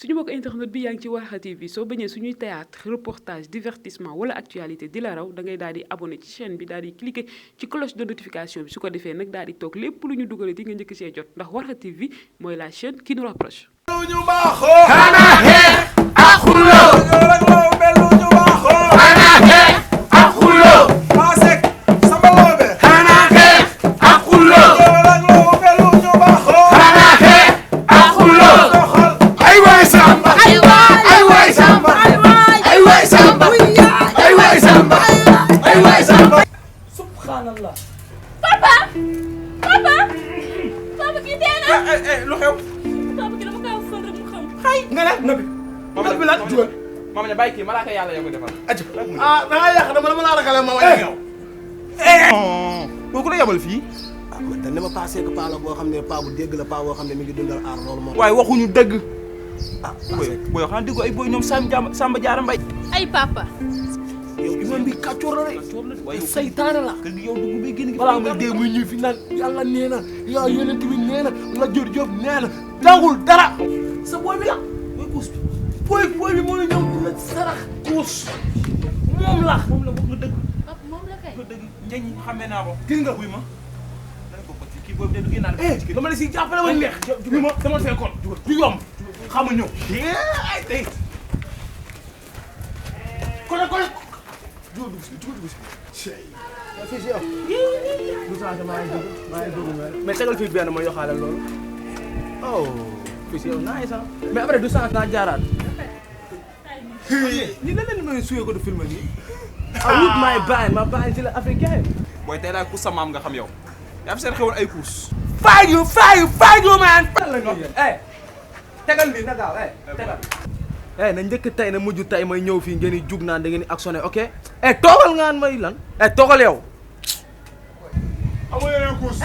suñu bokk internet bi yaa ngi ci Warkha TV soo bañee suñuy théâtre reportage divertissement wala actualité di la raw da ngay daal di abonné ci chaîne bi daal di cliquer ci cloche de notification bi su ko defee nag daal di toog lépp lu ñu dugalee di nga njëkk see jot ndax Warkha TV mooy la chaîne qui nous rapproche. Subhanallah. Papa kii dee na. Lu xew. Papa kii dama kaa fël rek mu xam. nga ne nabi. nabi lan jugal. Mama ne bàyyi kii malaaka yàlla yow ko defal. ati ah da ngaa yàq dama la ragale ma way yow. kooku la yabal fii. ah man dañ ne ma passé que paa la boo xam ne paa bu dégg la paa boo xam ne mi ngi dundal aar loolu moom. waaye waxuñu dëgg. ah booy xanaa dégg ay booy ñoom Samba Diarra Mbaye. ay papa. yow imam bi kàccoor la de. waaye saytaane la. kër gi yow dugg bi génn gi. balaa nga dee muy ñëw fi naan yàlla nee na yaa yonent bi nee na la jor job nee na dangul dara. sa booy bi la. booy kuus bi. booy bi moo la ñëw la sarax kuus moom la. moom la wax nga dëgg. Papa moom la kay. nga dëgg njëñ xamee naa ko. gis nga wuy ma. dañ ko ko ci kii boobu de du génnaat ci kër. dama la si jàppale woon neex. jugal ma dama fee kon jugal du yomb. xam nga ñëw. ay tey. kon jugal dugg si. fii si yow. du changé maa ngi dugg mais tegal fii benn ma yoxaale loolu. oh fii si yow naa sax mais après du changé naa jaaraat. ni la leen may suyee ko du film nii. ah wut maay bàyyi ma bàyyi ci la africain. booy tey daal kuus sa maam nga xam yow. yaa fi seen xewoon ay kuus. faay yu man. tegal nii na gaaw tegal. na njëkk tey na mujj tey may ñëw fii ngeen di jug naan da ngeen di actionné ok. toogal ngaan may lan. toogal yow. amoo yeneen course.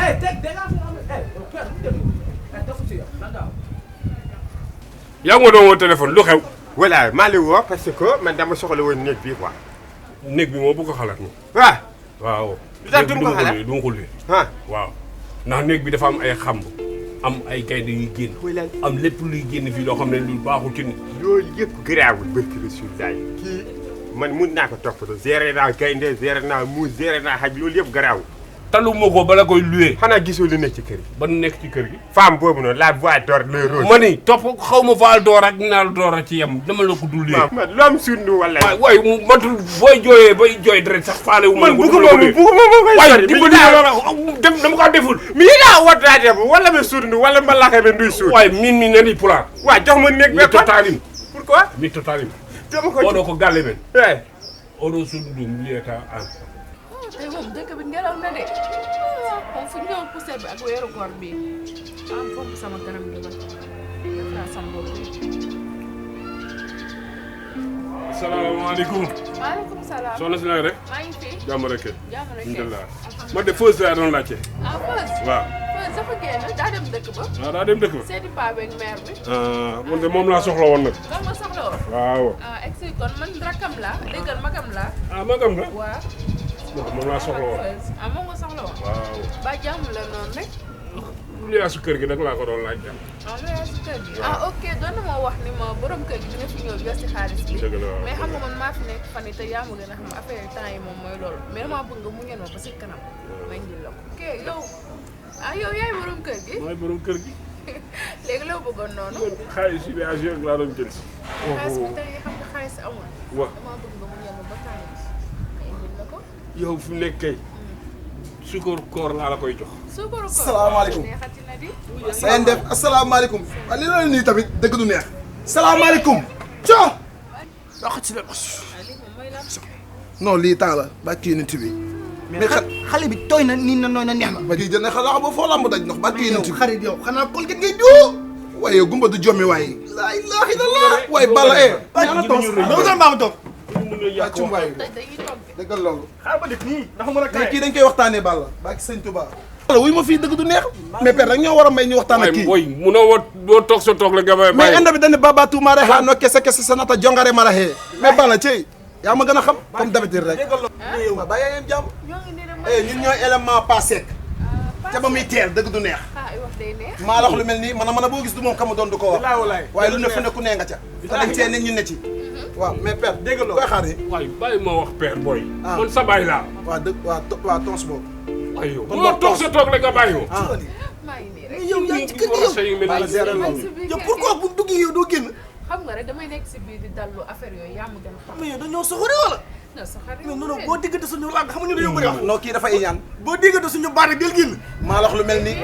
yaa ngi ma doon woo téléphone lu xew. voilà maa ngi woo parce que man dama soxla woon néeg bi quoi. néeg bi moo bu ko xalaat moom. waaw. waaw. lu tax du ma ko xalaat du ma ko luy. ah. waaw ndax néeg bi dafa am ay xamb am ay gaynde yuy génn. am lépp luy génn fii loo xam ne lu baaxul ci nit. loolu yëpp garaawul barki Rasulullah kii man mun naa ko toppatoo géré naa gaynde géré naa muus géré naa xaj loolu yëpp garaawul. talu ma ko bala koy luwee. xanaa gisoo lu nekk ci kër gi. ba nekk ci kër gi. femme boobu noonu la voix d'or le rose. ma ni topp xaw ma faal door ak naal door a ci yem dama la ko dul luwee. man lu am sundu wala. waay mu matul booy jooyee bay jooy deret sax faale wu ma. man bugguma ma koy waay sori. dimbali dama ko deful. mii daa wataate bu wala ma sundu wala ma laka be nduy suur. waaye min mi nani pulaar. waaw jox ma néeg mi totalim. pourquoi. mi totalim. dama ko oɗo ko galle men eh oɗo suudu ɗum wiyata an tey moom dëkk bi ngelaw na de. moom fu ñëw poussière bi ak weeru koor bi. am foofu sama kanam gi ba. def naa sama bopp bi. asalaamaaleykum maaleykum salaam. soxna si nag rek maa ngi fi. jàmm rek jàmm rek. alhamdulilah ma de fausse laa doon laajte ah Feuz. waaw Feuz dafa génn daa dem dëkk ba. waaw daa dem dëkk ba seeti paa beeg mère bi. man de moom laa soxla woon nag loolu ma soxla woon. waaw egsi kon man rakkam laa déggal magam laa. magam nga waaw. moom laa soxla woon Feuz moom nga soxla woon. waaw ba jàmm la noonu rek. lu yaa su kër gi nag laa ko doon laajte lu yaa si kër gi. ok doon na ma wax ni ma borom kër gi dina fi ñëw jot si xaalis bi. dëgg la waaw. mais xam nga man maa fi nekk fan yi te yaa ma gën a xam affaire yi temps yi moom mooy loolu mais damaa bëgg nga muñal ma ba si kanam. ma indil la ko ok yow yow yaay borom kër gi. mooy borom kër gi léegi loo bëggoon noonu. xaalis yi yaa rek laa doon jël si xaalis bi tey xam nga xaalis amul. waaw damaa bëgg nga muñal ma ba temps yi ma indil la ko. yow fi mu nekk kay sukkur koor laa la koy jox suukaru koor. Salaamaaleykum. neexati na di. sa ngeen def asalaamaaleykum. waaw li la nii tamit dëgg du neex. salaamaaleykum. coo. lii moom mooy lan. non lii temps la ba kii nit bi. mais xale bi tooy na nii na nooy na neex na. ba kii jënd xalaat ba foo lamb daj ndox ba kii nit bi. xarit yow xanaa Colgate ngay diw. waaye gumba du jommi waaye. laa ilaaha illallaah. waaye Balla ñaana toog dama doon baamu toog. waa cum waaye dañuy toog de. dëggal loolu. xaaral ba def nii ndax mën a mais kii dañ koy waxtaanee Balla. ba ki sëñ Touba. wala wuy ma fii dëgg du neex. mais père rek ñoo war a may ñu waxtaan ak waaye kii. booy munoo doo toog sa toog la nga may mais inde bi dañ ne Baba Toumare ha no kese kese sanata jongare mara hee. mais Balla cey yaa ma gën a xam comme d'habitude rek. ma bàyyi ngeen jàmm. ñoo ngi nii de ñun ñooy élément pas sec. ca ba muy teel dëgg du neex. wax day neex. maa la wax lu mel nii man a boo gis du moom kam doon du ko wax. waaye lu ne fu ne ku ne nga ca. te dañ cee ne ñu ne ci. waaw mais père dégg nga koy xaar yi. waaye bàyyi ma wax père booy. man sa baay laa. waaw dëgg waaw tons boobu. waaye yow boo toog sa toog rek nga bàyyi ko. maa ngi nii rek. yow yaa ngi ci kër gi yow pourquoi bu duggee yow doo génn. xam nga rek damay nekk si biir di dallu affaire yooyu yaa ma gën a xam. mais yow dañoo soxore wala. non soxare mais non boo diggante suñu làgg xam nga ñu dañoo bëri wax. non kii dafa iñaan boo diggante suñu baat ak del génn. maa la wax lu mel nii.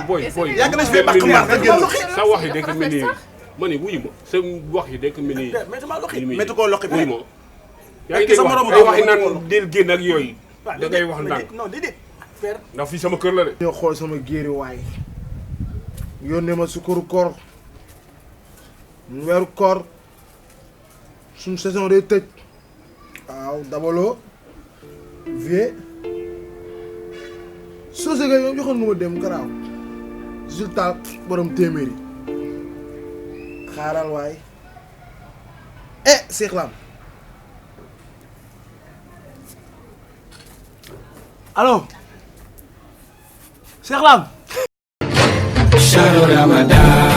booy yàgg nañ fi bàq mbaar te génn. sa wax yi dekk mel ni ma ne wuyu ma sa wax yi dekk mel ni. métti koo loqi wuyu ma. yaa ngi dégg wax ay wax yi naan del génn ak yooyu. da ngay wax ndànk non déedéet père. ndax fii sama kër la de. ñoo xool sama géeri waay yónnee ma sukkaru koor weeru koor suñu saison day tëj waaw dabaloo vie soo se yow joxoon nga ma dem garaaw résultat borom téeméeri xaaral waay Cheikh Lam allo Cheikh Lam Shahru Ramadan